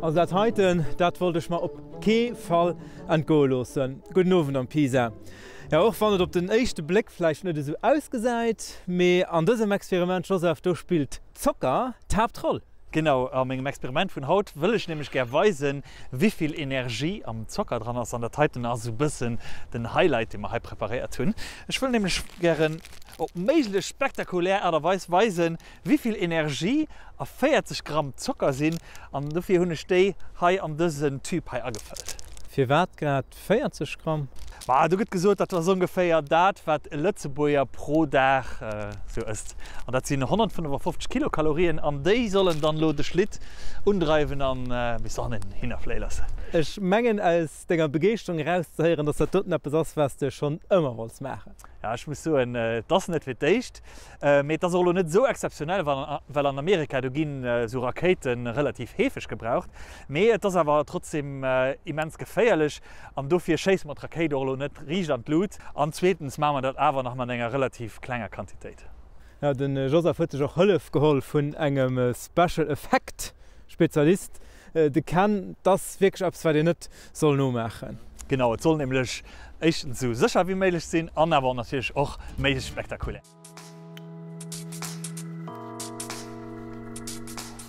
Also dat heiten, dat wollt ech mer op kee Fall entgoe loossen. Gudden Owend am Pisa. Jo, och wann et op den éischte Bléck vläicht net esou ausgesäit, mee an dësem Experiment, Joseph, do spillt Zocker d'Haaptroll. Genau, a mengem Experiment vun haut wëll ech nämlech gär weisen, wivill Energie am Zocker dran ass. An dat heiten ass esou bëssen den Highlight, dee mer hei preparéiert hunn. Ech wëll nämlech gären op méiglechst spektakulär Aart a Weis weisen, wivill Energie a 40 Gramm Zocker sinn. An dofir hunn ech déi hei an dësen Tube hei agefëllt. Firwat grad 40 Gramm? Ma do gëtt gesot, dat ass ongeféier dat, wat e Lëtzebuerger pro Dag sou ësst. An dat sinn 155 Kilokalorien. An déi sollen dann elo de Schlitt undreiwen a bis dohinner fléie loossen. Ech mengen aus denger Begeeschterung erauszehéieren, dass dat doten eppes ass, wat s de schonn ëmmer wollts maachen. Ja, ech muss soen, et ass net fir d'éischt, mee et ass och elo net esou exzeptionell, well an Amerika, do ginn esou Rakéite relativ heefeg gebraucht. Mee et ass awer trotzdeem immens geféierlech an dofir schéisse mer d'Rakéit och elo net riicht an d'Lut. An zweetens maache mer dat awer nach mat enger relativ klenger Quantitéit. Jo, de Joseph huet sech och Hëllef geholl vun engem Special Effect Spezialist, de Ken. 't ass wierklech eppes, wat een net soll nomaachen. Genau, et soll nämlech éischtens esou sécher wéi méiglech sinn an awer natierlech och méiglechst spektakulär.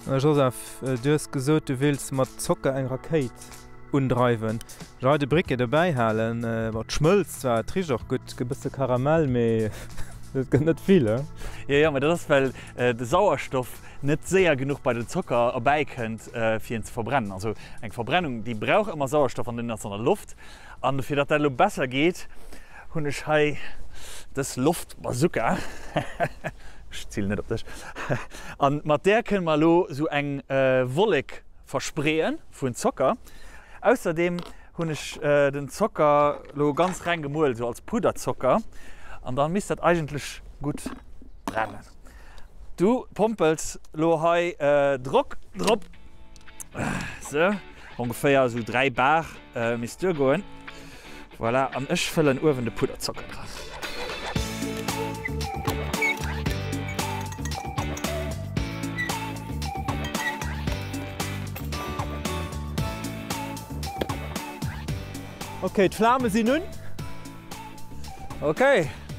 Joseph, du hues gesot, du wills mat Zocker eng Rakéit undreiwen. Ech hei de Briquet dobäi halen. Bon, et schmëlzt zwar, et richt och gutt, e bësse Karamell, mee et gëtt net vill, he? Jo, jo, mee dat ass, well de Sauerstoff net séier genuch bei den Zocker erbäikënnt, fir en ze verbrennen. Also eng Verbrennung, déi brauch ëmmer Sauerstoff an deen ass an der Loft. An fir datt dat elo besser geet, hunn ech hei dës Loftbazooka, ech zilen net op dech, an mat där kënne mer elo esou eng Wollek verspreeë vun Zocker. Ausserdeem hunn ech den Zocker elo ganz reng gemuel, esou als Pudderzocker, an da misst dat eigentlech gutt brennen. Du pompels elo hei Drock drop, esou ongeféier esou 3 Bar. Misst duer goen. Voilà, an ech fëllen uewen de Pudderzocker dran. Ok, d'Flame sinn un. Ok,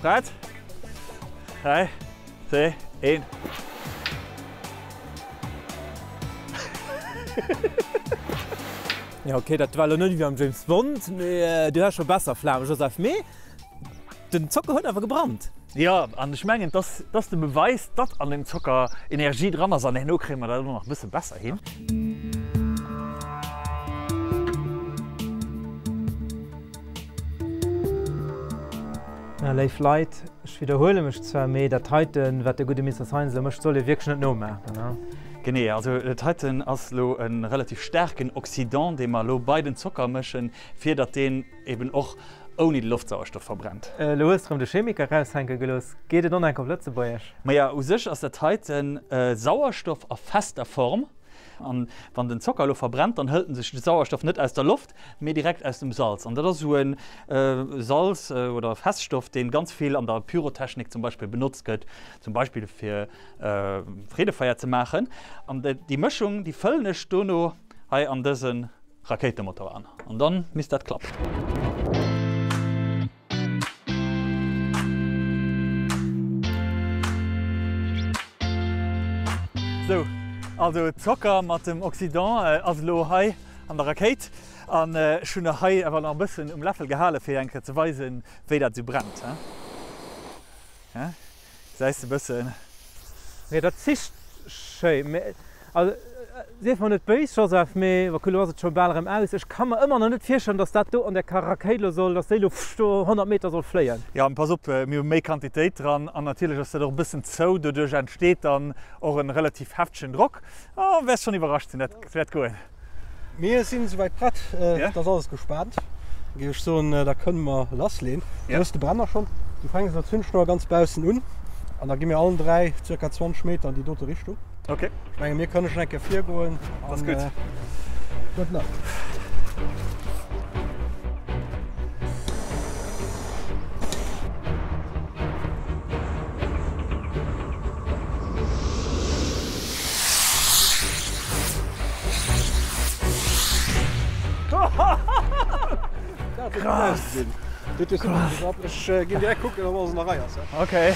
prett? 3, 2, 1. Jo ok, dat war elo net ewéi am James Bond, mee du has scho besser Flamen, Joseph. Mee den Zocker huet awer gebrannt. Jo, an ech mengen, dass ass de Beweis, datt an deem Zocker Energie dran ass. An herno kréie mer dat och nach e bësse besser hin. Na léif Leit, ech widderhuele mech zwar, mee dat heiten, wat de gudde Mister Science elo mécht, soll ee wierklech net nomaachen, ne? Genee, also dat heiten ass elo e relativ staarken Oxydant, dee mer elo bei den Zocker mëschen, fir datt deen eben och ouni de Loftsauerstoff verbrennt. Elo hues de rëm de Chemiker eraushänke gelooss. Geet et och nach eng Kéier op Lëtzebuergesch? Maja, u sech ass dat heiten Sauerstoff a fester Form. An wann den Zocker elo verbrennt, dann hëlt en sech de Sauerstoff net aus der Loft, mee direkt aus dem Salz. An dat ass esou e Salz oder Feststoff, dee ganz vill an der Pyrotechnik zum Beispill benotzt gëtt, zum Beispill fir Freedefeier ze maachen. An déi Mëschung, déi fëllen ech dono hei an dëse Rakéitemotor an. An dann misst dat klappen. Sou, also Zocker mat dem Oxydant ass elo hei an der Rakéit an ech hunn hei awer nach e bëssen um Läffel gehale fir eng Kéier ze weisen, wéi dat esou brennt. Gesäis de bëssen. Mee dat zicht schéi. Mee also sief mer net béis Joseph, mee wa lo ass et scho bal erëm aus. Ech ka mer ëmmer nach net virstellen, dass dat do an där Rakéit lo soll, dass déi lo pfft do 100 Meter soll fléien. Jo, pass op, mir hu méi Quantitéit dran an natierlech ass dat och e bëssen zou, doduerch entsteet dann och en relativ heftegen Drock. Oh, wäers schonn iwwerrascht sinn, dat wäert goen. Mir sinn esouwäit prett, et ass alles gespaant. Da géif ech soen, da kënne mer lassleen. Du hues de Brenner schonn. Du fänks elo d'Zündschnouer ganz baussen un an da gi mir allen 3 zirka 20 Meter an déi dote Richtung. Ok. Ech menge mir kënne schonn eng Kéier virgoen. Dat ass gutt. Good luck. Krass! Ech ginn direkt kucken, ob alles an der Rei ass. Okay.